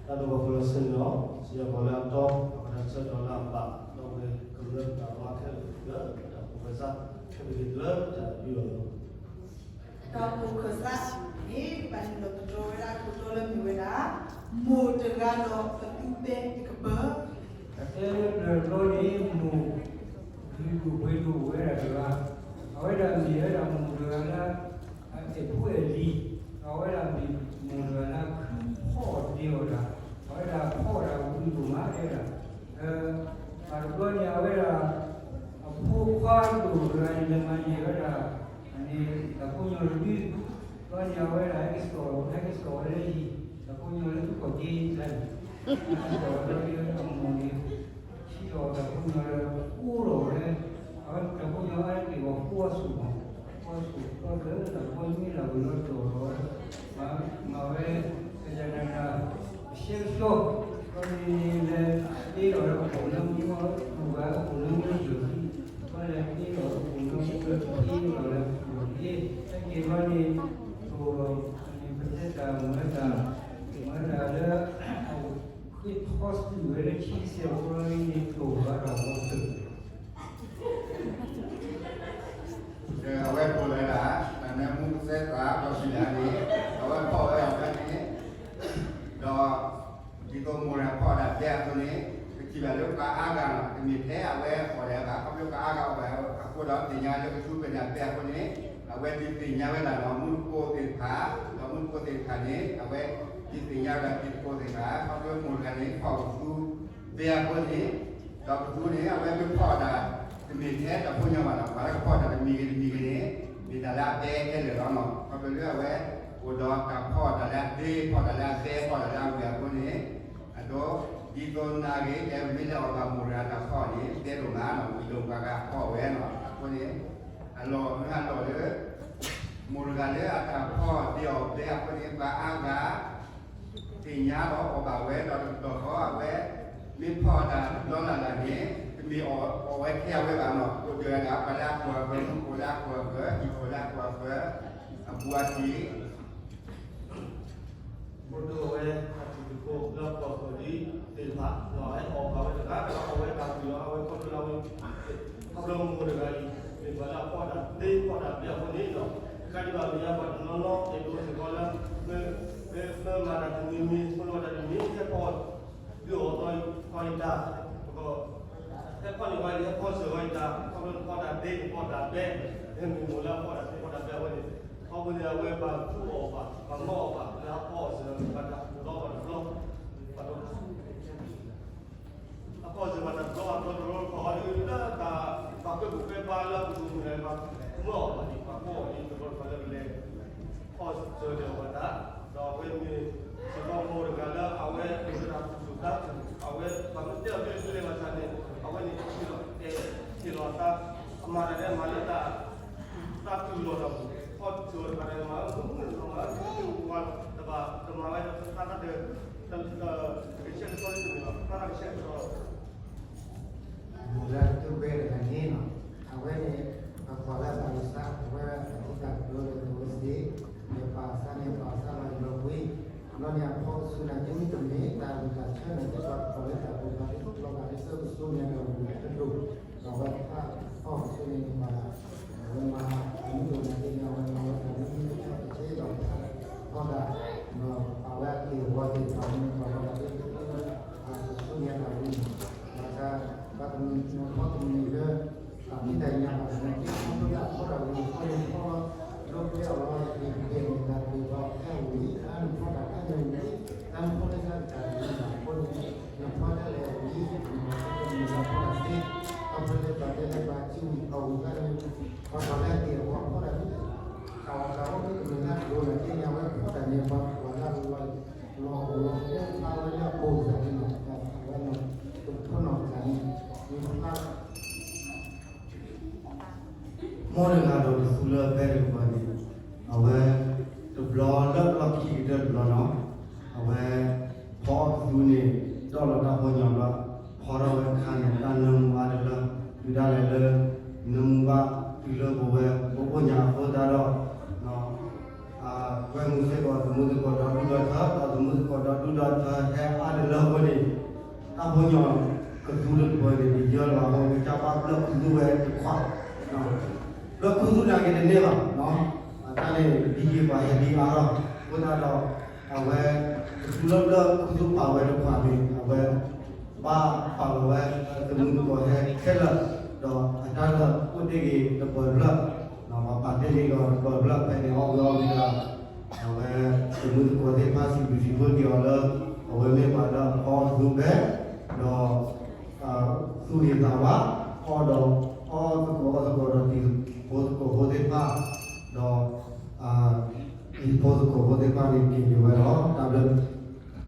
တၢ်ဒိၣ်ပှၤဖိလၢဆၢန့ၣ်လီၤ. စံးယၤပှၤလၢအတီ ပှၤတၢ်ဆၢကတီၢ်လၢအဘၣ် ဒီးဝဲကမျၢၢ်တၢ်မၤခဲလၢာ်လၢ တၢ်ဖိးကစၢ် ခဲကဒံးလၢတၢ်ဒုးအီၤလီၤ. တၢ်ဖိးကစၢ်န့ၣ် ဘၣ်နုာ်လီၤသတြီၤဝဲဒၣ်အခိၣ်တီလၢမ့ၢ်ဝဲဒၣ် မိၢ်တဂၤဒီးပသူဘဲတကပၤ အတဲလၢပျၢၤတဘျီန့ၣ် မိၢ် ဒုးဒိၣ်ပှ့ၤဒိၣ်ဝဲဒၣ်တဂၤ, အဝဲဒၣ်မ့ၢ်ဝဲဒၣ်မိၢ်တဂၤလၢ အအဲၣ်ဖိအဲၣ်လံၤ, ဒီးအဝဲဒၣ်မ့ၢ်မိၢ်တဂၤလၢခုဖီၣ်တ့ၢ်အီၤတၢ်, အဝဲဒၣ်ဖီၣ်တၢ်ဝံၤဒိၣ်မးတဲဒၣ်, ဒီး ဘၣ်တဘျီန့ၣ် အဝဲဒၣ် အဖိခွါဒိၣ်တဂၤန့ၣ် လဲၤမၤန့ၢ်ဝဲဒၣ် န့ၣ် တၢ်ဖိညီတဒု, ဘျီန့ၣ် အဝဲဒၣ်ဟဲက့ၤစိာ် ဟဲက့ၤစိာ်ဝဲလၢဟံၣ်, တၢ်ဖိညီလၢသူၣ်ကီၢ်က့ၤန့ၣ်, ဟဲက့ၤစိာ်ဝဲလၢအမိၢ်န့ၣ် ထံၣ်ဒီးတၢ်ဖိညီလၢဃိလီၤဝဲ, အဝဲတၢ်ဖိညီအါတက့ၢ်ဂီၤဃိအစိၣ်မး, ဃိအစိၣ် ဘျီဒီးတၢ်ဖိညီမ့ၢ်လၢဝံၤလီၤတီၢ်လီၤဝဲ, မၤဝဲ ကယၤနၤနၤ အရှဲကဆှီ, ဘျီန့ၣ်လဲၤတ့လီၤလၢအခိၣ်လၢမူ မူဂၤအခိၣ်လၢမူယိာ်လံ, ဘျီလဲၤတ့လီၤအခိၣ်လၢမူ တ့လီၤလၢအခိၣ်လၢ ဟဲက့ၤဘျီန့ၣ် တိၢ်ဒီး ပတဲတၢ်မၤတၢ် မၤတၢ်လၢ အဝဲဃ့ထီစူၣ်ဝဲလၢခံကစဲးဖိလီၤန့ၣ် တိၢ်ဘၣ်တၢ်ဂီၤတၢၢ် ဒီးအဝဲတိၢ်လၢဒၣ် တၢ်နၢမူကစဲးသး ဒီးစံးဒၣ်န့ၣ် အဝဲဖီၣ်ဝဲအီၤဖဲန့ၣ် ဒီး ဒ်သိးမိၢ်တဂၤဖီၣ်ဒၣ်ဘဲအသိးန့ၣ် ပထံၣ်ဘၣ်လၢပှၤအါဂၤလီၤ. တမ့ၢ်ထဲအဝဲအီၣ်ဒၣ်ဘၣ် ခီဖျိပှၤအါဂၤအီၣ်ဘၣ်အဃိဒီး သ့ၣ်ညါလၢကဆူပနၢ်ဘဲအဃိန့ၣ် အဝဲဒုးသ့ၣ်ညါဝဲဒၣ်ဒီးမူတကိးသ့ၣ်တဖၣ်, ဒီးမူတကိးသ့ၣ်တဖၣ်န့ၣ် အဝဲဒုးသ့ၣ်ညါဝဲဒၣ်တံၤသကိးသ့ၣ်တဖၣ် ခီဖျိမိၢ်တဂၤန့ၣ် ဖီၣ်ကဆူဘဲအဃိန့ၣ် ဒီးကဆူန့ၣ် အဝဲမ့ၢ်ဖီၣ်ဒၣ် တမ့ၢ်ထဲတၢ်ဖိညီဘၣ်ဒီး ပှၤလၢကဖီၣ်တၢ်တမံၤဂ့ၤတမံၤဂ့ၤန့ၣ် မ့ၢ်တၢ်လၢအဘဲခဲလၢာ်လီၤ. ခီဖျိလၢအဝဲ အိၣ်ဒီးတၢ်ဖီၣ်တၢ်လၢအသ့ ဖီၣ်တၢ်လၢအဘဲ ဖီၣ်တၢ်လၢအဝံၤအဃိန့ၣ် အဒိ ဒ်သိးနၤဂ့ၤ ကဲမ့ၢ်လၢအီၤဘၣ်မိၢ်တဂၤတၢ်ဖီၣ်န့ၣ် တဲဒိၣ်မးနီၤ ဝံၤဒိၣ်ပှၤဂၤဖီၣ်ဝဲနီၤ အဃိန့ၣ် အလီၢ်မ့ၢ်အလီၢ်လၢ မိၢ်တဂၤလၢအတၢ်ဖီၣ်တ့ၢ်အီၤဘဲအဃိန့ၣ် ပှၤအါဂၤ သ့ၣ်ညါဒီးအီၣ်ဘၣ်ဝဲဒီးတကတီၢ်ဃီအဝဲ မ့ၢ်ဖီၣ်တၢ်တဘျီလၢ်လၢ်န့ၣ် တမ့ၢ်အီၣ်အီၣ်ဝဲထဲအဝဲဘၣ်နီၤ အိၣ်ဒၣ်ဝဲဒၣ်ပှၤလၢအကွၢ်အဃၢၤ မူခိၣ်လၢအကွၢ်အဃၢၤ ဟံၣ်ခိၣ်လၢအကွၢ်အဃၢၤ အဘူးအတံၢ် အိၣ်ဒၣ်ဝဲတၢ်ထံၣ်သကိးလၢအကွၢ်ဃၢၤဒ်သ့ၣ်တဖၣ်ဒီး ဟဲအီၣ်ဘၣ်ဝဲတဂၤဒီးအီၣ်ဝဲတၢ်ကွံာ်အီၤ အဝဲခီဖျိလၢအဝဲ ခီဖျိမိၢ်တဂၤအံၤ မ့ၢ်ပှၤလၢအဖီၣ်တၢ်သ့ဖီၣ်တၢ်ဘဲအဃိန့ၣ်ဒီး တခါဒံးဘၣ်မ့ၢ်ညါပှၤတနီၤနီၤ အဲၣ်ဒိးစ့ၢ်ကီးလၢ မ့ၢ်မၤတၢ်တမံၤမံၤ ဖိလီၤတၢ်တမံၤ ဟဲဖီၣ်ဒုးအီၣ်သီအံၤ ဖီၣ်အံၤတၢ် ဟဲဖီၣ်န့ၢ်ဝဲအံၤ ဟဲဖီၣ်စၢၤဝဲအံၤတၢ် ခီဖျိဖီၣ်တၢ်သ့ ဖီၣ်တၢ်ဘဲ မ့ၢ်မိၢ်လၢအဖီၣ်တၢ်သ့ဖီၣ်တၢ်ဘဲအဝဲန့ၣ် ခီဖျိန့ၣ် အဝဲဘၣ်သူအီၣ်ဘၣ် ဘၣ်မၤအီၣ်ဘၣ် လၢအဖီၣ်အီၣ်စၢၤ ဘၣ်တၢ်လီဘၣ်တၢ်ဘျီ ဘၣ်တၢ် အဖီၣ်စၢၤဘၣ်တၢ်တဘျီဘၣ်တဘျီတဘျီတခီၣ်အီၤဒ်လၢတၢ် ပှၤကွဲးပူၤကွဲးဘါလၢပဒိၣ်မုၢ်နၤ ပှၤမၢအီၣ်ဘၣ်ဒံး ပှၤဖီၣ်အီၤဒ်တဘျီတခီၣ်လၢပလဲၤ ဖီၣ်စၢၤဒီးအီၣ်ဘၣ်တၢ် ဒီးအဝဲမ့ၢ် စ့ၢ်ကီးမိၢ်တဂၤလၢအဝဲဒိၣ်တၢ်သူၣ်တၢ်သး အဝဲပှၤမ့ၢ်တဲအီၤဒ်လဲၣ်ဘၣ်ဆၣ်န့ၣ် အဝဲန့ၣ် ဟ့ၣ်လီၤသး အမၤတၢ်ဒဲးမၤလၢတၢ် တၢ်တူၢ်လိာ်တၢ်ပူၤ ဖီၣ်စၢၤတဖၣ်န့ၣ် မၤမုၢ်မုၢ်မၤမုၢ်မုၢ်ဝါ တဘၣ်တမၤဝဲတၢ်တၢ် တကဆှဲကဆှီလၢတမ့ၢ်ဘၣ် တၢ်တကဆှဲကဆှီလီၤ. မ့ၢ်လၢတူၢ်ဘဲတဂၤန့ၣ်လီၤ. အဝဲန့ၣ် ပကွၢ်လၢဘၣ်လီၤစၢ် အဝဲအတံၤတၢ်ကတိၤလၢတဝဲစ့ၢ် မ့ၢ်ပာ်စၢ်န့ၣ် ပာ်စၢ်လီၤယွၤကွံာ် ဘျီန့ၣ်အဖီကဆူၣ်န့ၣ် မ့တမ့ၢ်တၢ်ဂုၤတၢ်ဆၢန့ၣ် ပကွၢ်လၢတၢ်ဘူၣ်တၢ်ဘါလီၤဂာ်လၢဆၢကဆူၣ်န့ၣ် တၢ်ဂုၤတၢ်ဆၢဒိၣ် ဒီးအဝဲတဖၣ်ဖီကဆူၣ်န့ၣ် ပှၤ အဝဲမၤအမုၢ်ဒိၣ်မးသ့ၣ်ညါ အဝဲမၤဝဲတၢ်မ့ၢ်မ့ၢ်တၢ်တဆ့ဒီး ထီဒါ ပာ်ဝဲအက့ၢ်အဂီၤသ့ၣ်တဖၣ်န့ၣ် ပှၤလီၤဂာ်သ့ၣ်တဖၣ်လၢ အကဆူၣ်န့ၢ်တၢ်ဝံၤ ဘၣ်ဆၣ် ဘၣ်တမုာ်တမုာ်လၢ တၢ်ဖံးတၢ်ညၣ်ဘၣ်န့ၣ် က့ၤခီဖျိလၢအဖီတၢ်ဝံၤ ခီဖျိဖီလီၤ လၢပျဲအီၤလီၤ ယက့ၤကဲန့ၣ် တၢ်ပျံၤဘၣ်ဖဲအဝံၤ တၢ်နဖီတၢ်ဖဲန့ၣ်ဝံၤ တၢ်နဖီလၢတၢ်တၢ်တမံၤဘၣ်အဃိန့ၣ် နဖီတၢ်လဲၣ်အဝံၤ နမၤသ့မၤလၢဖီတၢ်သ့ ခီဖျိလၢပှၤတဲလၢပှၤစုဝံၤအီၣ်ဝံၤတၢ်န့ၣ် ပှၤကွၢ်လၢအက့ၢ်အဂီၤဖီတၢ်သ့ တၢ်အီၣ်တၢ်အီမ့ၢ်တမ့ၢ်လၢအဒိၣ်န့ၣ် သ့ၣ်ညါဝဲဖီတၢ်န့ၣ် ပှၤကွၢ်လၢအလီၤ လီၤအိၣ်လီၤဖျါဝဲလၢအပိၢ်စၢ်န့ၣ်လီၤ. အဝဲန့ၣ် ပခိၣ်နီၢ်စၢ်န့ၣ် မ့ၢ်ဖျါ မိၢ်တဂၤဒီးတသူလၢအပဲတကပၤန့ၣ် အဝဲ တဘျီလၢလီၢ်ခံကတၢၢ်တဘျီနီၤ အဝဲ ဖီအီၣ်ကသူန့ၣ် တီၢ်လီၤတၢ်ဖိညီဘျီ ဖီထီၣ်ဝဲအခါန့ၣ် တၢ်နၢမူအါတလၢ တုၤဒၣ်လဲာ်လၢ နၢမူဘၣ်တုၤလၢပဝဲ ပအိၣ်ညါအဃိသတးဒီး အ ဝဲမုၢ်စ့ၢ်ကီး သမူသကိးဒီဒူၣ်ဒီထၢ ဒီးသမူသကိးဒီဒူၣ်ဒီထၢဟဲအါတလၢအဃိန့ၣ်, တၢ်ဖိညီကသူတပၢၤန့ၣ် တယၢလီၤအဃိ ကစၢ်ဘၣ်ဘျၢၣ်ခူသူၣ်ဝဲတခွး, ဘျၢၣ်ခူသူၣ်နာ်က့တန့ၢ်ဘၣ်, တၢ်န့ၣ်ဒ်ယံာ်ပှၤဟဲဒ်အါထီၣ်, အဃိသတးဒီး အဝဲ ကသူလၢဘျၢၣ်ခူသူၣ်ပာ်ဝဲတခွးန့ၣ် အဝဲ ဘၣ်ပာ်လီၤဝဲ သမူသကိးဟဲခဲလၢာ်, ဒီးအတၢ်လၢအိၣ်တ့ၢ်ဂ့ၤတပၢၤတဖျၢၣ်, ပှၤပာ်တ့ၢ်ဂ့ၤဒီးတပၢၤတဖျၢၣ် ဖဲန့ၣ်အီၣ်ဂၢၢ်အီၣ်ဝံၤဒီး အဝဲ သမူသကိးသ့ၣ်တဖၣ်စံးဘျုးစံးဖှိၣ်က့ၤအီၤလၢ အဝဲမ့ၢ်ပှၤလၢအဖီအသူဖဲ ဒီး သူၣ်ဂ့ၤသးဝါ, အီၣ်ဒီး အီၣ်သကိးအီသကိးဒီးတံၤဖိသကိးဖိသ့ၣ်တဖၣ်, ဒီး တံၤဖိသကိးဖိသ့ၣ်တဖၣ်န့ၣ် က့ၤက့ၤဝဲလီၤ. တၢ်ဘျုး